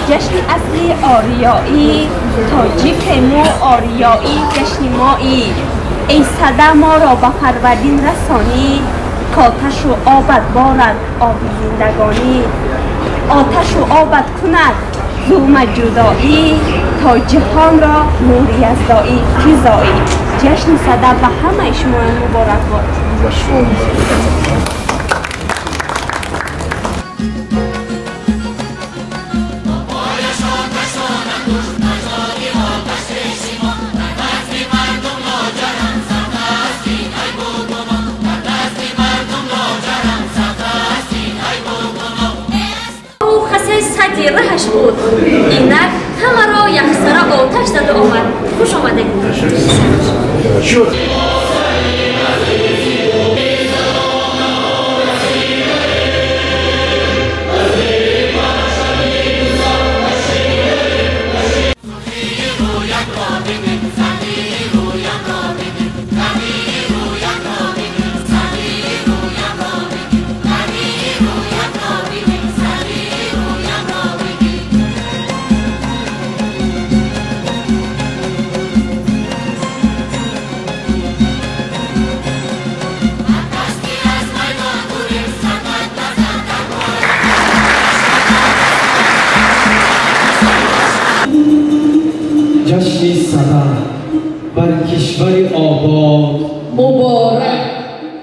Ҷашни асли ориёӣ, тоҷики мо ориёӣ, ҷашни моӣ. Эй Сада моро ба Фарвардин расонӣ, к-оташу обат борад оби зиндагонӣ. Оташу обат кунад зулмат ҷудоӣ, то ҷаҳонро нури яздоӣ физоӣ. Ҷашни Сада ба ҳамаи шумоён муборак бод. Раҳаш буд. Инак ҳамаро яксара оташ зада омад. Хуш омадед. Ҷашни Сада бар кишвари обод муборак,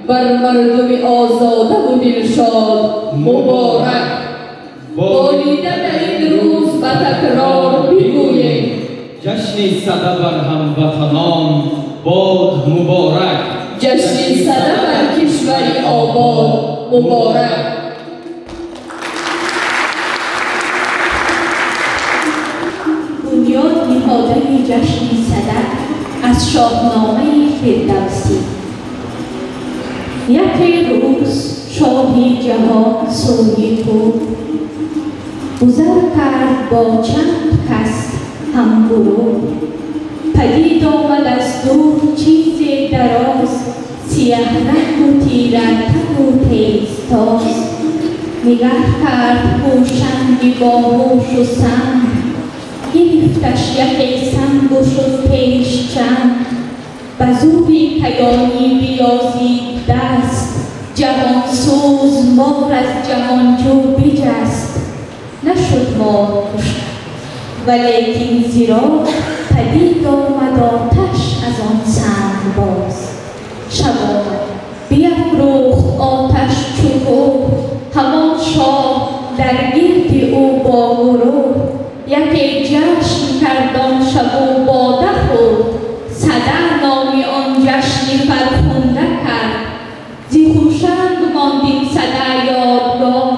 бар мардуми озодаву дилшод муборак. Болида дар ин рӯз ба такрор бигӯем: ҷашни Сада бар ҳамватанон бод муборак. Ҷашни Сада бар кишвари обод муборак. Бунёд ниҳодаи ҷашни Сада аз шоҳномаи Фирдавсӣ. Яке рӯз шоҳи ҷаҳон сӯи кӯҳ гузар кард бо чанд кас ҳамгурӯҳ. Падид омад аз дур чизе дароз, сияҳрангу тиратану тезтоз. Нигаҳ кард ҳушанги боҳушу санг, гирифташ яке сангу шуд пеш чанг. Ба зури каёнӣ биёзид даст, ҷавонсӯз мор аз ҷаҳонҷӯ биҷаст. Нашуд мор кушта, валекин зиро падид омад оташ аз он санг боз. Шаб омад, биафрӯхт оташ чу кӯҳ, ҳамон шоҳ дар гирди ӯ бо гурӯҳ. Яке ҷашн кард он шабу бода хӯрд, Сада номи он ҷашни фархунда кард. Зи хушанг монд ин Сада ёдгор,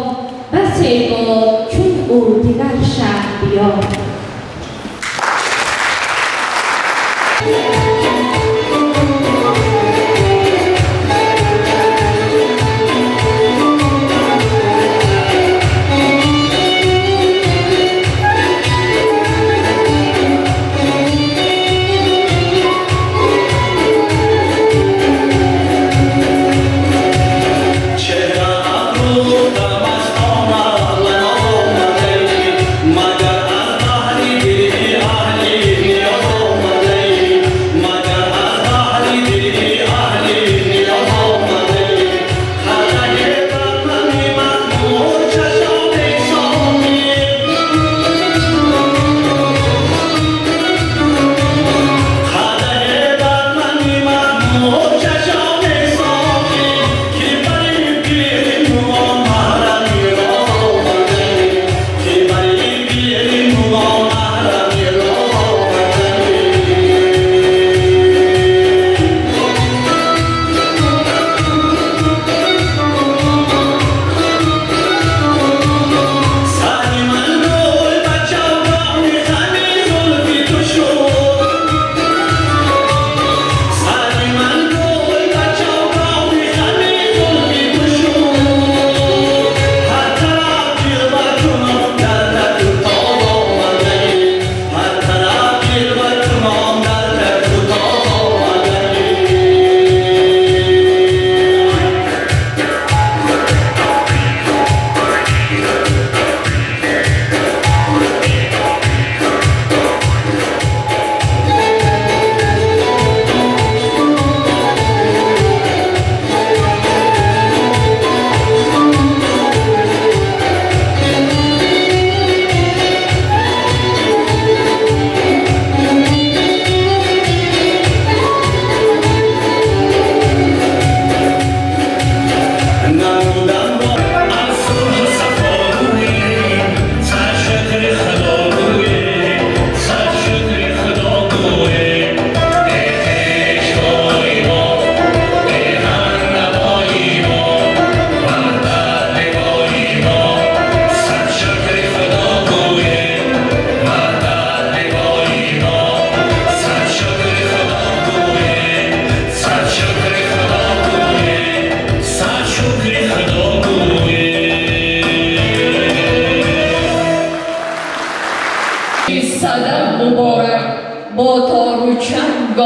басе бод чун ӯ дигар шаҳриёр.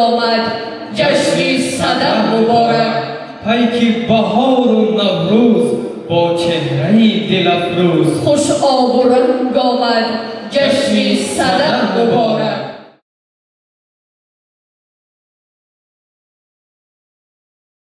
омад, ҷашни Сада муборак. Пайки баҳору Наврӯз бо чеҳраи дилафрӯз, хуш обу ранг омад, ҷашни Сада муборак.